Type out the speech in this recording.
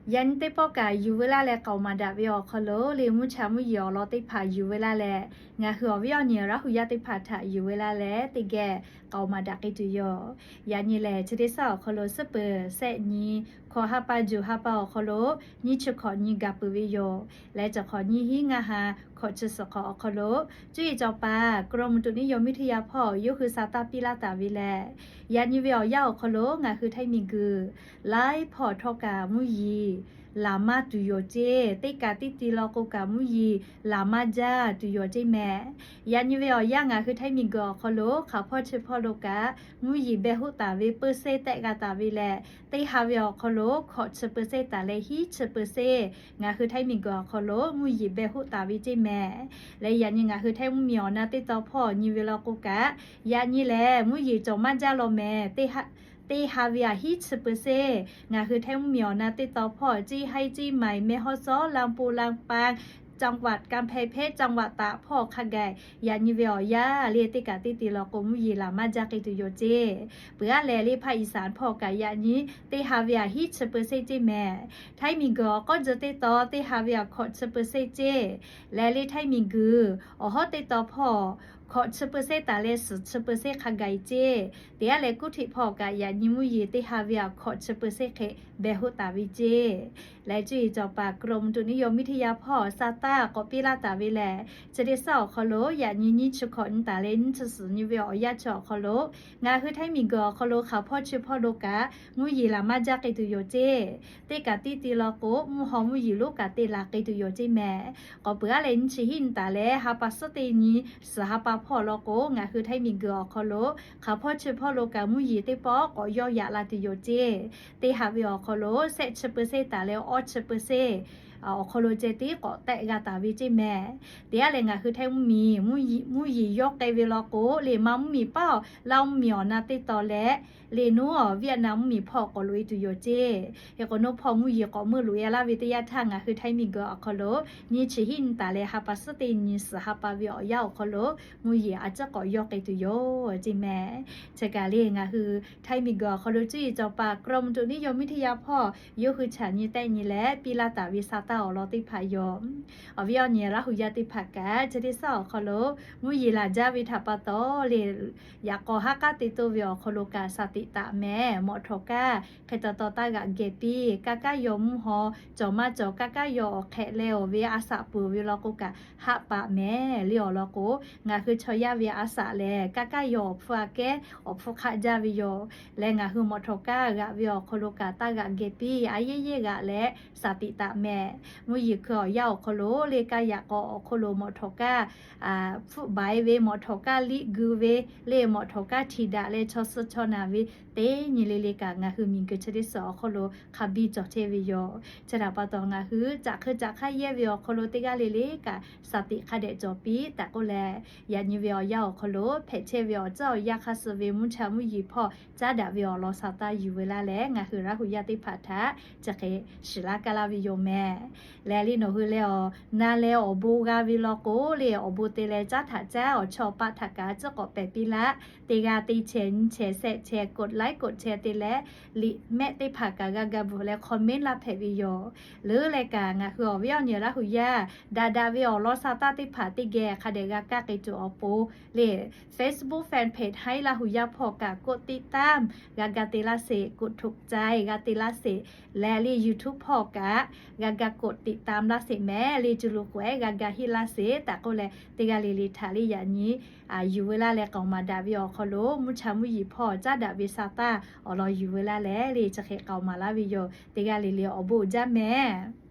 Yaꞈ nyi teˇ pawˆ kaꞈ yuˬ veu laˇ leh k'aoˍ maˍ daꞈ ve awˬ hk'aw lo le, mvuhˇ cha mvuhˇ yeˬ awˬ lawn teˇ hpaˍ yuˬ veu laˇ leh, ngaˬ hui awˬ viˉ awˬ nyi Laˇ huˍ yaˇ teˇ hpaˍ htaꞈ yuˬ veu laˇ leh teˇ geh k'aoˍ maˍ daꞈ k'ai tuˬ yoˬ. Yaꞈ nyi lehˬ, chi teˇ shaˉ awˬ hk'aw lo suhˉ peuˬ shehˆ nyi hkawꞈ ha pa juˬ ha pa awˬ hk'aw lo nyiˇ chi hkawꞈ nyi gaˬ peuˬ ve yoˬ. Leh chi hk'awꞈ nyiˇ hinˉ ngaˇ ha hkawꞈ chi suhˍ hk'awꞈ awˬ hk'aw lo, cuˇ yiˍ cawˬ paˍ กรมอุตุนิยมวิทยา hpawˇ yawˇ hui sa taˇ piˇ laˇ taˍ ve lehˬ, yaꞈ nyi ve awˬ yanˇ awˬ hk'aw lo ngaˬ hui Htaiˇ miˬ guiˬ laiˉ hpawˇ htawˇ kaꞈ mvuhˇ yeˬ laˬ maˇ tuˬ yoˬ ceˇ. Teˇ kaꞈ teˇ ti law k'o kaꞈ mvuhˇ yeˬ laˬ maˇ jaˇ tuˬ yoˬ ceˇ mehˍ. Yaꞈ nyi ve awˬ yanˇ ngaˬ hui Htaiˇ miˬ guiˬ awˬ hk'aw lo hk'aˬ hpawˇ chi hpawˇ lo kaꞈ mvuhˇ yeˬ beh hoˆ taˍ ve เปอร์เซ็นต์ tehˆ g'a taˍ ve lehˬ, teˇ ha ve awˬ hk'aw lo hkawꞈ chi เปอร์เซ็นต์ taˍ leh hiˉ chi เปอร์เซ็นต์ ngaˬ hui Htaiˇ miˬ guiˬ awˬ hk'aw lo mvuhˇ yeˬ beh hoˆ taˍ ve ceˇ mehˍ. Leh yaꞈ nyi ngaˬ hui Htaiˇ mvuhˇ miˬ awˬ na teˇ taw hpawˇ nyi ve law k'o kaꞈ, yaꞈ nyi lehˬ mvuhˇ yeˬ cawˬ maˇ jaˇ law mehˍ. Teˇ ha ve aꞈ hiˉ chi เปอร์เซ็นต์ ngaˬ hui Htaiˇ mvuhˇ miˬ awˬ na teˇ taw hpawˇ เชียงราย เชียงใหม่ แม่ฮ่องสอน ลำพูน ลำปาง จังหวัดกำแพงเพชร จังหวัดตาก hpawˇ hk'a gaˬ yaꞈ nyi ve awˬ yanˇ le teˇ kaꞈ teˇ ti law k'o mvuhˇ yeˬ laˬ maˇ jaˇ k'ai tuˬ yoˬ ceˇ. Peuˬ aˉ lehˬ le ภาคอีสาน hpawˇ kaꞈ yaꞈ nyi teˇ ha ve aꞈ hiˉ chi เปอร์เซ็นต์ ceˇ mehˍ. Htaiˇ miˬ guiˬ awˬ k'awˇ jeh teˇ taw teˇ ha ve aꞈ hkawꞈ chi เปอร์เซ็นต์ ceˇ. Leh le Htaiˇ miˬ guiˬ awˬ hawˉ teˇ taw hpawˇ hkawꞈ chi เปอร์เซ็นต์ taˍ leh suhˍ chi เปอร์เซ็นต์ hk'a gaˬ ceˇ. Teˇ aˉ leh kuˇ htiꞈ hpawˇ kaꞈ yaꞈ nyi mvuhˇ yeˬ teˇ ha ve aꞈ hkawꞈ chi เปอร์เซ็นต์ hk'e beh hoˆ taˍ ve ceˇ. Leh cuˇ yiˍ cawˬ paˍ กรมอุตุนิยมวิทยา hpawˇ sa taˇ k'awꞈ piˇ laˇ taˍ ve lehˬ, chi teˇ shaˉ awˬ hk'aw lo yaꞈ nyi nyiˇ chi hkawꞈ nyi taˍ leh nyiˇ chi suhˍ nyi ve awˬ yanˇ chi awˬ hk'aw lo ngaˬ hui Htaiˇ miˬ guiˬ awˬ hk'aw lo hk'aˬ hpawˇ chi hpawˇ lo kaꞈ mvuhˇ yeˬ laˬ maˇ jaˇ k'ai tuˬ yoˬ ceˇ. Teˇ kaꞈ teˇ ti law k'o mvuhˇ haw mvuhˇ yeˬ lonˉ kaꞈ te laˬ k'ai tuˬ yoˬ ceˇ mehˍ. K'awꞈ peuˬ aˉ leh nyiˇ chi hiˉ nyi taˍ leh ha pa suhˉ teˇ nyi suhˍ ha pa hpawˇ law k'o ngaˬ hui Htaiˇ miˬ guiˬ awˬ hk'aw lo hk'aˬ hpawˇ chi hpawˇ lo kaꞈ mvuhˇ yeˬ teˇ pawˆ k'awꞈ yawˇ yaꞈ la tuˬ yoˬ ceˇ. Teˇ ha ve awˬ hk'aw lo shehˆ chi เปอร์เซ็นต์ taˍ leh awˇ chi เปอร์เซ็นต์ awˬ hk'aw lo ceh tiˉ k'awꞈ tehˆ g'a taˍ ve ceˇ mehˍ. Teˇ aˉ leh ngaˬ hui Htaiˇ mvuhˇ miˬ mvuhˇ yeˬ yawˇ k'ai ve law k'o le maˇ mvuhˇ miˬ paˉ laˇ mvuhˇ miˬ awˬ na teˇ taw leh le nuˉ awˬ Vietnam mvuhˇ miˬ hpawˇ k'awꞈ loꞈ e tuˬ yoˬ ceˇ. Hk'e k'o nuˉ hpawˇ mvuhˇ yeˬ k'awꞈ meuˇ loꞈ e laˇ ve teˇ yanˇ htaˇ ngaˬ hui Htaiˇ miˬ guiˬ awˬ hk'aw lo nyiˇ chi hiˉ nyi taˍ leh ha pa suhˉ teˇ nyi suhˍ ha pa ve awˬ yanˇ awˬ hk'aw lo mvuhˇ yeˬ a ciˉ k'awꞈ yawˇ k'ai tuˬ yoˬ ceˇ mehˍ. Chi kaꞈ le ngaˬ hui Htaiˇ miˬ guiˬ awˬ hk'aw lo cuˇ yiˍ cawˬ paˍ กรมอุตุนิยมวิทยา hpawˇ yawˇ hui chaꞈ nyi tehˆ nyi leh piˇ laˇ taˍ ve sa taˇ awˬ lawn teˇ hpaˍ yoˬ. Awˬ viˉ awˬ nyi Laˇ huˍ yaˇ teˇ hpaˍ kaꞈ chi teˇ shaˉ awˬ hk'aw lo mvuhˇ yeˬ laˬ jaˇ ve htaꞈ pa taw le, yaꞈ k'aw haˉ k'aˉ te toˇ ve awˬ hk'aw lo kaꞈ สติ taˍ mehˍ. Mawꞈ htawˍ kaˇ hk'e taw taw taˇ g'aꞈ geh piˇ. Kaˇ kaˉ yaw mvuhˇ haw cawˬ maˇ cawˬ, kaˇ kaˉ yaw awˬ hk'ehꞈ leh awˬ ve a shaꞈ peuˬ ve law k'o kaꞈ haˆ paˍ mehˍ. Le awˬ lawn k'o, ngaˬ hui chaw yaˇ ve a shaꞈ lehˬ kaˇ kaˉ yaw awˬ hpfuhˇ aꞈ kehˉ awˬ hpfuhˇ hk'aˆ jaˇ ve yoˬ. Leh ngaˬ hui mawꞈ htawˍ kaˇ g'aꞈ ve awˬ hk'aw lo kaꞈ taˇ g'aꞈ geh piˇ. A yehˉ yehˉ g'aꞈ leh สติ taˍ mehˍ. Mvuhˇ yeˬ hkui awˬ yanˇ awˬ hk'aw lo le kaˇ yaꞈ k'aw awˬ hk'aw lo mawꞈ htawˍ kaˇ hpfuhˆ baiˍ ve, mawꞈ htawˍ kaˇ liˆ gu ve, le mawꞈ htawˍ kaˇ htiꞈ daꞈ leh chaw suh chaw naˬ ve teˇ nyi le le kaꞈ ngaˬ hui miˬ guiˬ chi teˇ shaˍ awˬ hk'aw lo hk'a biˇ cawˬ chehˇ ve yoˬ. Chi htaꞈ pa taw ngaˬ hui caꞈ hk'e caꞈ hk'aˇ yehˇ ve awˬ hk'aw lo teˇ g'aˇ le le kaꞈ สติ hk'a dehꞈ cawˬ piˇ tehꞈ k'oˆ leh, yaꞈ nyi ve awˬ yanˇ awˬ hk'aw lo hpehꞈ chehˇ ve awˬ tcuhˉ awˬ yanˇ hk'a suh ve mvuhˇ cha mvuhˇ yeˬ hpawˇ caˉ daꞈ ve awˬ lawn sa taˇ yuˬ veu laˇ leh ngaˬ hui Laˇ huˍ yaˇ teˇ hpaˍ htaꞈ chi hk'e shiˍ laˇ kaˇ laˇ ve yoˬ mehˍ. Leh le nawˬ hui leh awˬ na leh awˬ bon g'a ve law k'o le awˬ bon te leh caˉ htaꞈ caˉ awˬ chawˇ awˬ paˆ htaꞈ kaꞈ a ciˉ k'awꞈ pehˬ piˇ laˇ. Teˇ g'aˇ teˇ chehˇ nyiˇ chehˇ shehˆ chehˇ กดไลค์ กดแชร์ te leh liꞈ mehˆ teˇ hpaˍ kaꞈ g'a ga bvuhꞈ leh comment laˇ hpehꞈ ve yoˬ. Leuˉ leh kaꞈ ngaˬ hui awˬ viˉ awˬ nyi Laˇ huˍ yaˇ daꞈ daꞈ ve awˬ lawn sa taˇ teˇ hpaˍ teˇ geh hk'a dehꞈ g'a kaˇ k'ai tuˬ awˬ pon le Facebook fanpage Htaiˇ Laˇ huˍ yaˇ hpawˇ kaꞈ กดติดตาม g'a ga te laˇ sheˍ, กดถูกใจ g'a te laˇ sheˍ. Leh le YouTube hpawˇ kaꞈ g'a ga กดติดตาม laˇ sheˍ mehˍ. Le cuˬ lo k'oꞈ ehˉ g'a ga henˇ laˇ sheˍ tehꞈ k'oˆ leh teˇ g'aˇ le le htaꞈ le yaꞈ nyi yuˬ veu laˇ leh k'aoˍ maˍ daꞈ ve awˬ hk'aw lo mvuhˇ cha mvuhˇ yeˬ hpawˇ caˉ daꞈ ve sa taˇ awˬ lawn yuˬ veu laˇ leh le chi hk'e k'aoˍ maˍ laˇ ve yoˬ. Teˇ g'aˇ le le awˬ bon uiˍ jaˇ mehˍ.